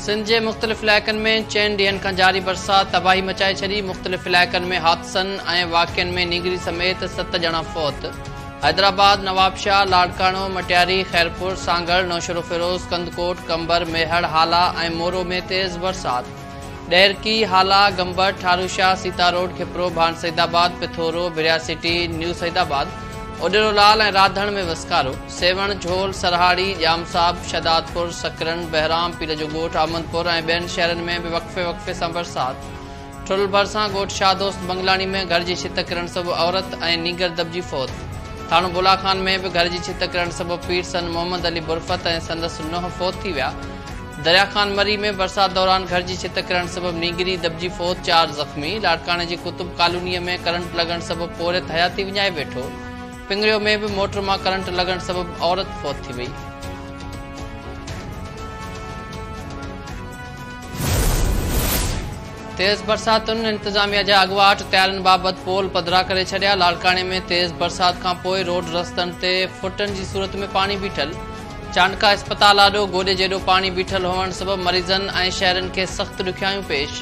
سنڌ جي مختلف علائقن ۾ چئن ڏينهن کان جاري برسات تباهي مچائي ڇڏي، مختلف علائقن ۾ حادثن ۽ واقعن ۾ نينگري سميت ست ڄڻا فوت، حيدرآباد، نوابشاهه، لاڙڪاڻو، مٽياري، خيرپور، سانگهڙ، نوشهروفيروز، ڪنڌڪوٽ، قمبر، ميهڙ، هالا ۽ مورو ۾ تيز برسات، ڏهرڪي، هالا، گمبٽ، ٺاروشاهه، سيتا روڊ، کپرو، ڀان سعيد آباد، پٿورو، ڀريا سٽي، نيو سعيد آباد، اڏيرو لال ۽ راڌڻ ۾ وسڪارو، سيوهڻ، جهول، سرهاڙي، ڄام صاحب، شهدادپور، سڪرنڊ، بهرام، پير جو ڳوٺ، احمدپور ۽ ٻين شهرن ۾ به وقفي وقفي سان برسات. ٺل ڀرسان ڳوٺ شاهه دوست بنگلاڻي ۾ گهر جي ڇت ڪرڻ سبب عورت ۽ نينگر دٻجي فوت. ٿاڻو بولا خان ۾ به گهر جي ڇت ڪرڻ سبب پير سن محمد علي برفت ۽ سندس نونهن فوت ٿي ويا. دريا خان مري ۾ برسات دوران گهر جي ڇت ڪرڻ سبب نينگري دٻجي فوت، چار زخمي، لاڙڪاڻي جي قطب ڪالونيء ۾ ڪرنٽ لڳڻ سبب پورهيت حياتي وڃائي ويٺو، پنگريو ۾ به موٽر مان ڪرنٽ لڳڻ سبب عورت فوت ٿي وئي. تيز برساتن انتظاميا جا اڳواٽ تيارين بابت پول پڌرا ڪري ڇڏيا، لاڙڪاڻي ۾ تيز برسات کانپوء روڊ رستن تي فٽن جي صورت ۾ پاڻي بيٺل، چانڊڪا اسپتال آڏو گوڏي جيڏو پاڻي بيٺل هئڻ سبب مريضن ۽ شهرين کي سخت ڏکيائيون پيش،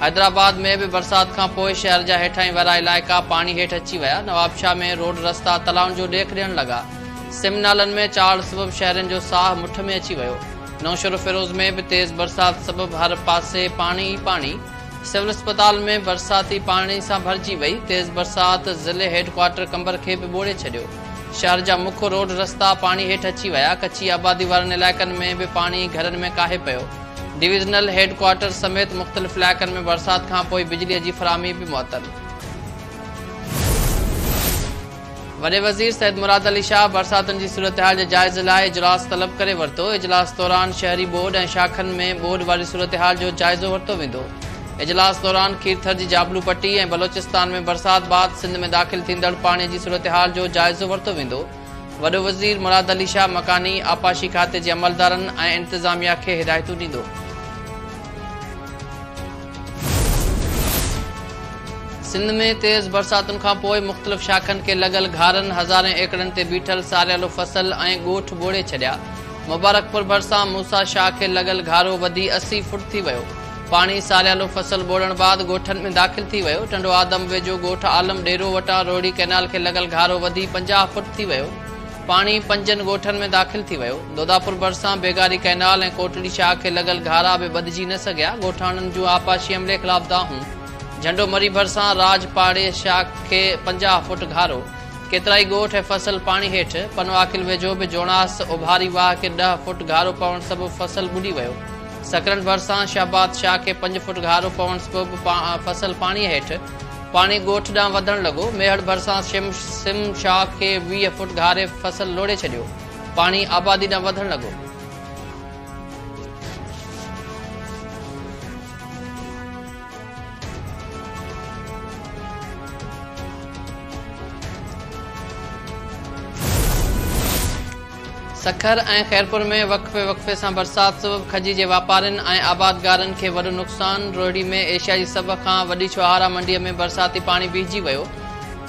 حيدرآباد ۾ به برسات کانپوء شهر جا هيٺاهين وارا علائقا پاڻي هيٺ اچي ويا، نوابشاهه ۾ روڊ رستا تلائن جو ڏيک ڏيڻ لڳا، سم نالن ۾ چاڙهه سبب شهرين جو ساهه مٺ ۾ اچي ويو، نوشهروفيروز ۾ به تيز برسات سبب هر پاسي پاڻي ئي پاڻي، سول اسپتال ۾ برساتي پاڻي سان ڀرجي وئي، تيز برسات ضلعي هيڊ ڪوارٽر قمبر کي به ٻوڙي ڇڏيو. شهر جا مک روڊ رستا پاڻي هيٺ اچي ويا، ڪچي آبادي وارن علائقن ۾ به پاڻي گهرن ۾ ڪاهي پيو، ڊويزنل هيڊ ڪوارٽر سميت مختلف علائقن ۾ برسات کانپوء بجلي جي فراهمي به معطل. وڏي وزير سيد مراد علي شاهه برساتن جي صورتحال جي جائزي لاء اجلاس طلب ڪري ورتو، اجلاس دوران شهري ٻوڏ ۽ شاخن ۾ ٻوڏ واري صورتحال جو جائزو ورتو ويندو. اجلاس دوران کيرٿر جي جابلو پٽي ۽ بلوچستان ۾ برسات بعد سنڌ ۾ داخل ٿيندڙ پاڻي جي صورتحال جو جائزو ورتو ويندو. وڏو وزير مراد علي شاهه مڪاني آبپاشي کاتي جي عملدارن ۽ انتظاميا کي هدايتون ڏيندو. سنڌ ۾ تيز برساتن کانپوء مختلف شاخن کي لڳل گهارن هزارين ايڪڙن تي بيٺل ساريالو فصل ۽ ڳوٺ ٻوڙي ڇڏيا. مبارڪپور ڀرسان موسيٰ شاهه کي لڳل گهارو وڌي 80 فوٽ ٿي ويو. پاڻي ساريالو فصل ٻوڙڻ بعد ڳوٺن ۾ داخل ٿي ويو. ٽنڊو آدم ويجهو ڳوٺ عالم ڏيرو وٽان روهڙي ڪئنال کي لڳل گهارو وڌي 50 فوٽ ٿي ويو. پاڻي پنجن ڳوٺن ۾ داخل ٿي ويو. دوداپور ڀرسان بيگاري ڪئنال ۽ ڪوٽڙي شاهه کي لڳل گهارا به ٻڌجي نه سگهيا. ڳوٺاڻن جون آبپاشي عملي خلاف دانهون. جهنڊو مري ڀرسان راڄ پاڙي شاهه کي 50 فوٽ گهارو. ڪيترائي ڳوٺ ۽ فصل پاڻي هيٺ. پنوعاقل ويجهو به جوڻاس اوڀاري واهه کي 10 فوٽ گهارو پوڻ سبب فصل ٻڏي ويو. سڪرنڊ ڀرسان شهباز شاهه کي پنج فوٽ گهارو پوڻ سبب فصل پاڻيء هيٺ، پاڻي ڳوٺ ڏانهن وڌڻ لڳو. ميهڙ ڀرسان سم شاهه کي 20 فوٽ گهاري فصل لوڙهي ڇڏيو، پاڻي آبادي ڏانهن وڌڻ لڳو. سکر ۽ خيرپور ۾ وقفي وقفي سان برسات سبب کجي جي واپارين ۽ آبادگارن کي وڏو نقصان، روهڙي ۾ ايشيا جي سڀ کان وڏي ڇوهارا منڊي ۾ برساتي پاڻي بيهجي ويو،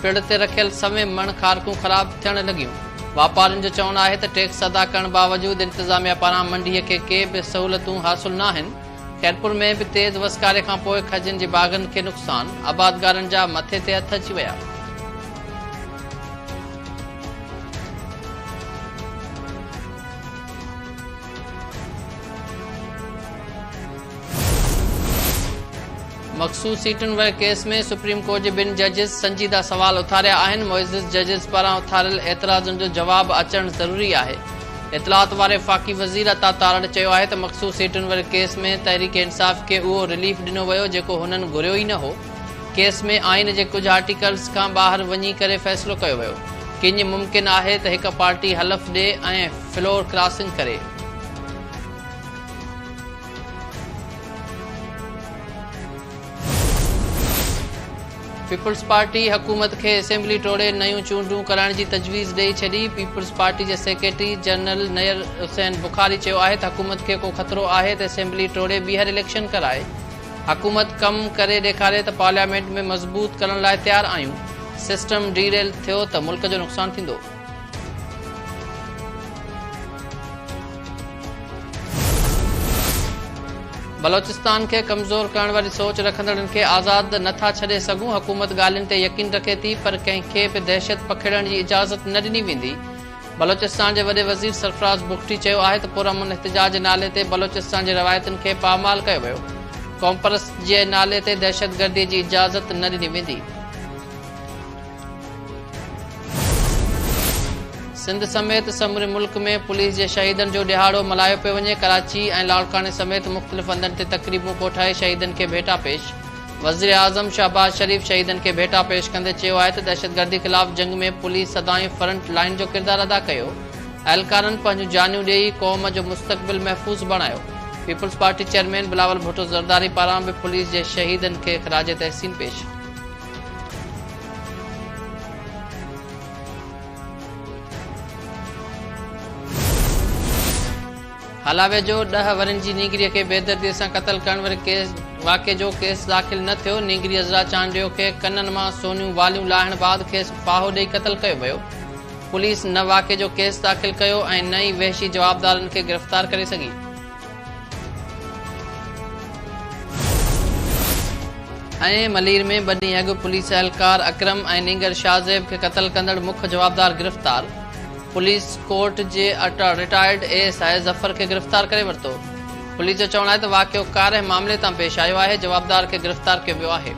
پڙ تي رکيل سوين مڻ کارڪون خراب ٿيڻ لڳيون، واپارين جو چوڻ آهي ته ٽيڪس ادا ڪرڻ باوجود انتظاميا پاران منڊي کي ڪي به سهولتون حاصل ناهن، خيرپور ۾ به تيز وسڪاري کانپوء کجين جي باغن کي نقصان، آبادگارن جا مٿي تي هٿ اچي ويا. مخصوص سيٽن واري ڪيس ۾ سپريم ڪورٽ جي ٻن ججز سنجيده سوال اٿاريا آهن، معزز ججز پاران اٿاريل اعتراضن جو جواب اچڻ ضروري آهي. اطلاعات واري وفاقي وزير عطا تارڙ چيو آهي ته مخصوص سيٽن واري ڪيس ۾ تحريڪ انصاف کي اهو رليف ڏنو ويو جيڪو هنن گهريو ئي نه هو. ڪيس ۾ آئين جي ڪجهه آرٽيڪلز کان ٻاهر وڃي ڪري فيصلو ڪيو ويو. ڪيئن ممڪن آهي ته هڪ پارٽي حلف ڏي ۽ فلور ڪراسنگ ڪري؟ پيپلز پارٽي حڪومت کي اسيمبلي ٽوڙي نيون چونڊون ڪرائڻ جي تجويز ڏئي ڇڏي. پيپلز پارٽي جي سيڪريٽري جنرل نيئر حسين بخاري چيو آهي ته حڪومت کي ڪو خطرو آهي ته اسيمبلي ٽوڙي ٻيهر اليڪشن ڪرائي. حڪومت ڪم ڪري ڏيکاري ته پارليامينٽ ۾ مضبوط ڪرڻ لاء تيار آهيون، سسٽم ڊي ريل ٿيو ته ملڪ جو نقصان ٿيندو. بلوچستان کي ڪمزور ڪرڻ واري سوچ رکندڙن کي آزاد نه ٿا ڇڏي سگهون، حڪومت ڳالهين تي يقين رکي ٿي پر ڪنهن کي به دهشت پکيڙڻ جي اجازت نه ڏني ويندي. بلوچستان جي وڏي وزير سرفراز بگٽي چيو آهي ته پرامن احتجاج جي نالي تي بلوچستان جي روايتن کي پامال ڪيو ويو، قومپرست جي نالي تي دهشتگردي جي اجازت نه ڏني ويندي. سنڌ سميت سموري ملڪ ۾ پوليس جي شهيدن جو ڏهاڙو ملهايو پيو وڃي، ڪراچي ۽ لاڙڪاڻي سميت مختلف هنڌن تي تقريبون ڪوٺائي شهيدن کي ڀيٽا پيش، وزيراعظم شهباز شريف شهيدن کي ڀيٽا پيش ڪندي چيو آهي ته دهشتگردي خلاف جنگ ۾ پوليس سدائين فرنٽ لائين جو ڪردار ادا ڪيو، اهلڪارن پنهنجون جانيون ڏئي قوم جو مستقبل محفوظ بڻايو، Peoples Party chairman Bilawal Bhutto Zardari پاران به پوليس جي شهيدن کي خراج تحسين پيش. هالا ويجهو ڏهه ورهين جي نينگريء کي بيدرديء سان قتل ڪرڻ واري ڪيس واقعي جو ڪيس داخل نه ٿيو، نينگري عذرا چانڊيو کي ڪنن مان سونيون واليون لاهڻ بعد کيس ڦاهو ڏئي قتل ڪيو ويو، پوليس نه واقعي جو ڪيس داخل ڪيو ۽ نه ئي وحشي جوابدارن کي گرفتار ڪري سگهي. ۽ ملير ۾ ٻه ڏينهن اڳ پوليس اهلڪار اڪرم ۽ نينگر شاهزيب کي قتل ڪندڙ مک جوابدار گرفتار، پوليس ڪورٽ جي retired A S I Zafar کي گرفتار ڪري ورتو. پوليس جو چوڻ آهي ته واقعو ڪارنهن معاملي تان پيش آيو آهي، جوابدار کي گرفتار ڪيو ويو آهي.